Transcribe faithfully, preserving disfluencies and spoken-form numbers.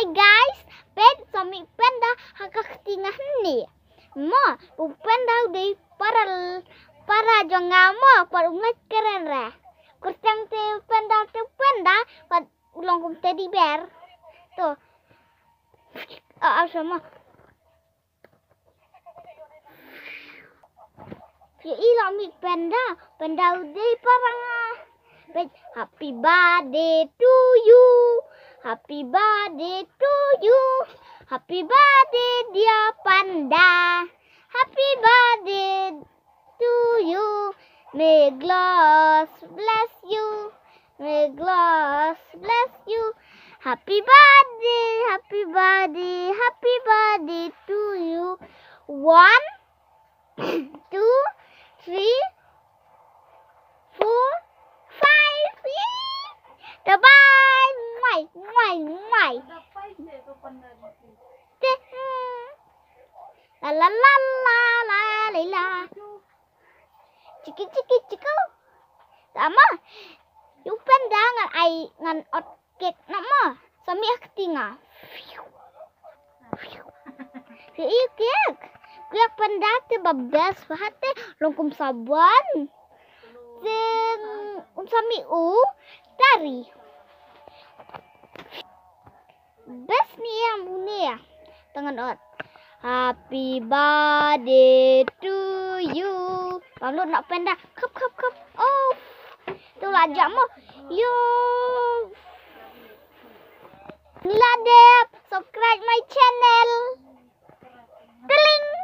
Guys, peit, sa mih panda ha ka kti nga hangne. Mo, u panda u dei para, para jong nga mo, para u ngeit kren re. Kyrteng te panda, te panda, pat u long kum teddy bear. To. Ah, ah, sama. Ïohi la mih panda, panda u dei para nga. Peit, happy birthday to you. Happy birthday to you. Happy birthday, dear panda. Happy birthday to you. May God bless you. May God bless you. Happy birthday, happy birthday, happy birthday to you. One, two, three, four, five. Yay! Bye bye. Mwah, mwah, mwah. Te, hmm. La la la la la la la. Chiki chiki chiku. Tama. Ïa u panda ngan ai, ngan ot kek na ma. Sa mih ha kti nga. Ïohi u kek. Kek panda te ba best ba, ha te long kum sabon. Te un sa mih u tari. Best ni ïa une. Te ngan ot. Happy birthday to you. Pam lut na panda. Khap, khap, khap. Oh. Tu la jam mo. Yo. La dep subscribe my channel. Tiling.